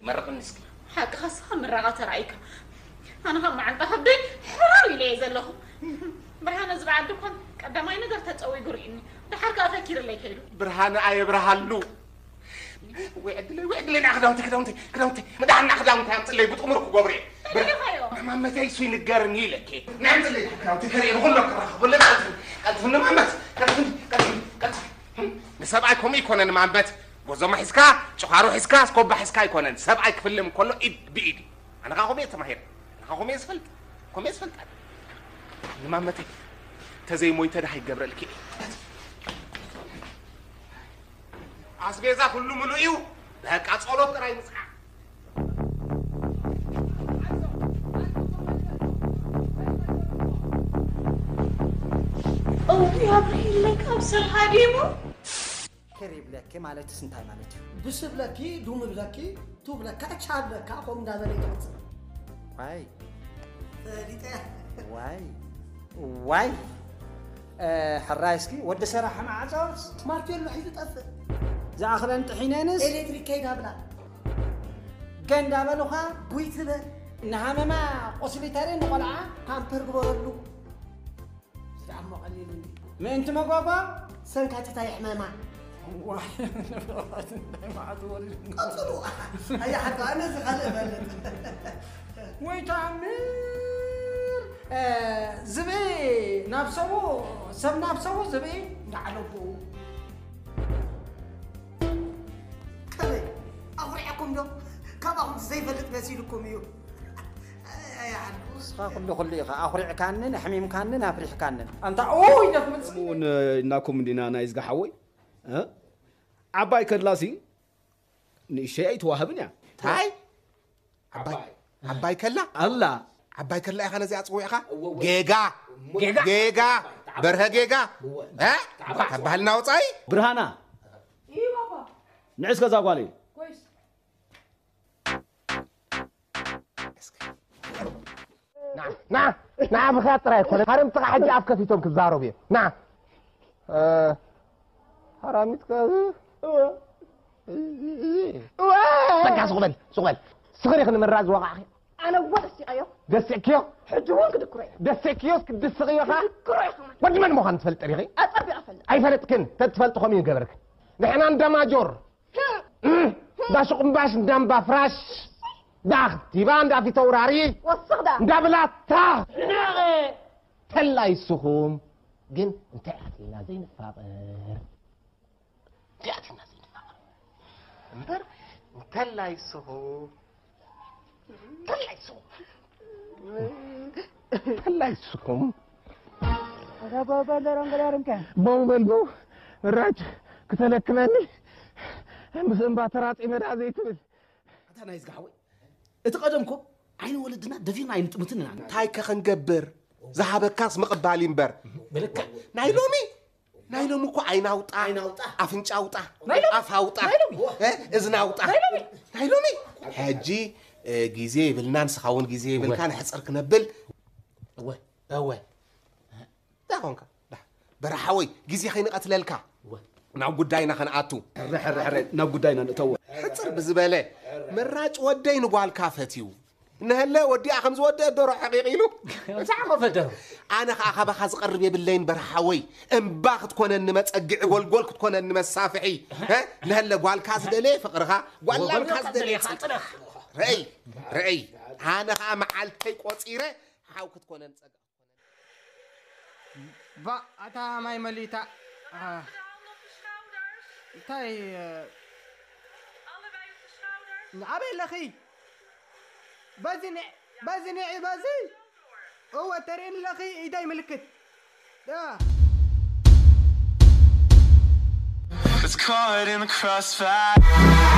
መርቕኒ እስኪ። ሓቅኻ እስኻ ምረቓ ተራእይካ። ኣነ ካብ መዓንጣ ከብደይ ሕራር ኢለ እየ ዘለኹ። ብርሃነ እዚ በዓል ድኳን ቀዳማይ ነገር ተጸዊጉ ርእዩኒ። ደሓር ከኣ ፈኪርለይ ከይዱ። ብርሃነ ኣየብርሃሉ። ወይ ዕድለይ ወይ ዕድለይ ንዓ ክዳውንቲ ክዳውንቲ ክዳውንቲ ምድሓን ንዓ ክዳውንቲ ኣምፅለይ ብጥሙር ክገብሩ እየ። ብርሃነ ተረዲኻዮ። ንማመተይ እሱ ይንገርኒ ኢለኪ። ንዓ ኣምፅለይ ክዳውንቲ ከርኢ ንኩሎም ክራኸበለይ ቀልጥፍኒ ቀልጥፍኒ ማመት ቀልጥፍኒ ቀልጥፍኒ ቀልጥፍኒ። ንሰብኣይ ከምኡ ይኮነን ማመት። ጎዞሞ ሒዝካ፣ ጭዃሮ ሒዝካ፣ ስኮባ ሒዝካ ኣይኮነን። ሰብኣይ ክፍልም ከሎ ኢድ ብኢድ እዩ። ኣነ ኸዓ ከምኡ እየ ተማሂረ። ኣነ ኸዓ ከምኡ እየ ዝፈልጥ። ከምኡ እየ ዝፈልጥ ኣነ። ንማመተይ ተዘይሞይተ ደሃ ይገብረልኪ እየ። ኣስቤዛ ኩሉ ምሉእ እዩ። በቃ ጸሎት ጥራይ ምጽዓ። እውይ ኣብርሂለይ ካብ ስርሓ ድዩ እሞ? ክር ይብለኪ ማለትስ እንታይ ማለት እዩ? ብስ ብለኪ፣ ዱም ብለኪ፣ ቱ ብለካ፣ ቻ ብለካ፣ ከምኡ እንዳበለ ይቕጽል። ዋይ ፈሊጠ። ዋይ ዋይ እ፣ ሕራይ እስኪ ወዲ ሰራሒ ማዕጾ ስማርት የሎ ሒዙ ጠፍእ። ዝኣኽለን ጥሒነንስ ኤሌክትሪክ ከይዳ ብላ። ገንዳ በሉኻ ጉይ ትበል። ንሃመማ ቁስሊ ተርኢ ንቆልዓ ፓምፐር ግበረሉ። ዝደኣሞ ቀሊል እንዲ ምእንቲ መጓጓ ሰንካቲታ ይሕመማ። ዋይ ንፍቕረት እንታይ መዓት ወሪዱ። ቀጽሉ። ኣያ ሓቂ ኣነ እዚ ካልእ እፈልጥ። ወይ ተኣምር። እ፣ ዝብኢ ናብ ሰቡ፣ ሰብ ናብ ሰቡ ዝብኢ እንዳዓለቡ። ከመይ ኣኹሪዕኩም ዶ? ካባኹም ዘይፈልጥ መሲልኩም እዩ። ኣያ ሓቂ። ንስኻ ኩሉ ኩሉ ኢኻ ኣኹሪዕካንን ኣሕሚምካንን ኣፍሪሕካንን። ኣንታ ኡይ ደክምል እውን እናኩም እንዲና ናይ ዝጋ ሓወይ እ? ዓባይ ከላሲ ንእሸይ ኣይትዋህብን እያ። ታይ ዓባይ ዓባይ ከላ ኣላ። ዓባይ ከላ ኢኻ ነዚኣ ጽዊዕኻ? ጌጋ ጌጋ በርሀ ጌጋ እ? ካብ ባህልና ወጻኢ። ብርሃና ንዕስ ገዛ ጓለይ ና ና ና ብኻ ጥራይ ኣይኮነ ሃረምትኻ ሕጂ ኣፍ ከፊቶም ክዛረቡ እዮም። ና እ፣ ሃራሚትካ በቃ ሱቕ በል ሱቕ በል። ስኽሪ ክንምራ ዝወቓዕኺ ኣነ እወ ደሲቐዮ። ደሲቕክዮ? ሕጂ እውን ክድክሮ እየ። ደሲቕክዮስ ክትድስቕዮ ኸዓ? ክድክሮ እየ ኸመን። ወዲ መን ምዃኑ ትፈልጢ ዲኺ? ኣጸቢቐ እፈልጥ። ኣይፈለጥክን። ተትፈልጢ ከምኡ ይገበርክን። ንሕና እንዳ ማጆር፣ እንዳ ሹቕ እምባሽ፣ እንዳ እምባ ፍራሽ፣ እንዳ ኣኽቲባ፣ እንዳ ፊተውራሪ፣ ወስኽ ደኣ። እንዳ ብላታ፣ ተላይ ንስኹም ግን እንታይ ኣቲና ዘይንፋቐር? እንታይ ኣቲና ዘይንፋቐር? እምበር እንተላይ ንስኹም፣ እንተላይ ንስኹም፣ እንተላይ ንስኹም፣ በው በል በው ራጅ ክተለክመኒ ምስ እምባ ተራጺመ ደኣ ዘይትብል። ኣታ ናይ ዝጋሕወይ እቲ ቀደምኮ ዓይኒ ወለድና ደፊርና ኣይንጥምትን ኢና። እንታይ ከ ክንገብር? ዝሃበካስ ምቕባል እዩ እምበር። ብልክዕ ናይ ሎሚ ናይ ሎሚ እኮ ዓይኒ ኣውጣ፣ ዓይኒ ኣውጣ። ኣፍንጫ ኣውጣ፣ ናይ ሎሚ። ኣፍ ኣውጣ፣ ናይ ሎሚ። እ፣ እዝኒ ኣውጣ። ናይ ሎሚ። ናይ ሎሚ። ሕጂ እ፣ ግዜ ይብልናን ንስኻ እውን ግዜ ይብልካ እወ። ንሕፅር ክነብል። እወ። እወ። እንታይ ኾንካ? ዳ-፣ በረሓወይ ግዜ ከይንቐትለልካ እወ። ናብ ጉዳይና ከነኣቱ። ሕረ፣ ሕረ፣ ሕረ፣ ናብ ጉዳይና ንእተዎ። ሕፅር ብዝበለ መራጭ ወደይ ንጓልካ ፈትዩ። እነሀለ ወዲኣ ከም ዝወደአ ዶሮ ሕቂቕ ኢሉ። ዝዓረፈ ዶሮ። ኣነ ኸዓ ካባኻ ዝቐርብ የብለይን በረሓወይ። እምባ ክትኮነኒ መጸግዒ፣ ጎልጎል ክትኮነኒ መሳፍሒ። ሀ? እነሀለ ጓልካ ዝደለየ ፍቕርኻ፣ ጓል ላምካ ዝደለየ ጽንሕ። ርእይ፣ ርእይ። ኣነ ኸዓ መዓልተይ ቆጺረ ሓው ክትኮነኒ ጸጋ። ባ፣ ኣታ ማይ መሊታ። ኣ። እንታይ፣ እ፣ ኣበይ ኣለኺ? በዚ ኒ-፣ በዚ ንዒ፣ በዚ። እወ፣ ተርእኒ ኣለኺ፣ ኢደይ ምልክት። ዳ። It's caught in the crossfire.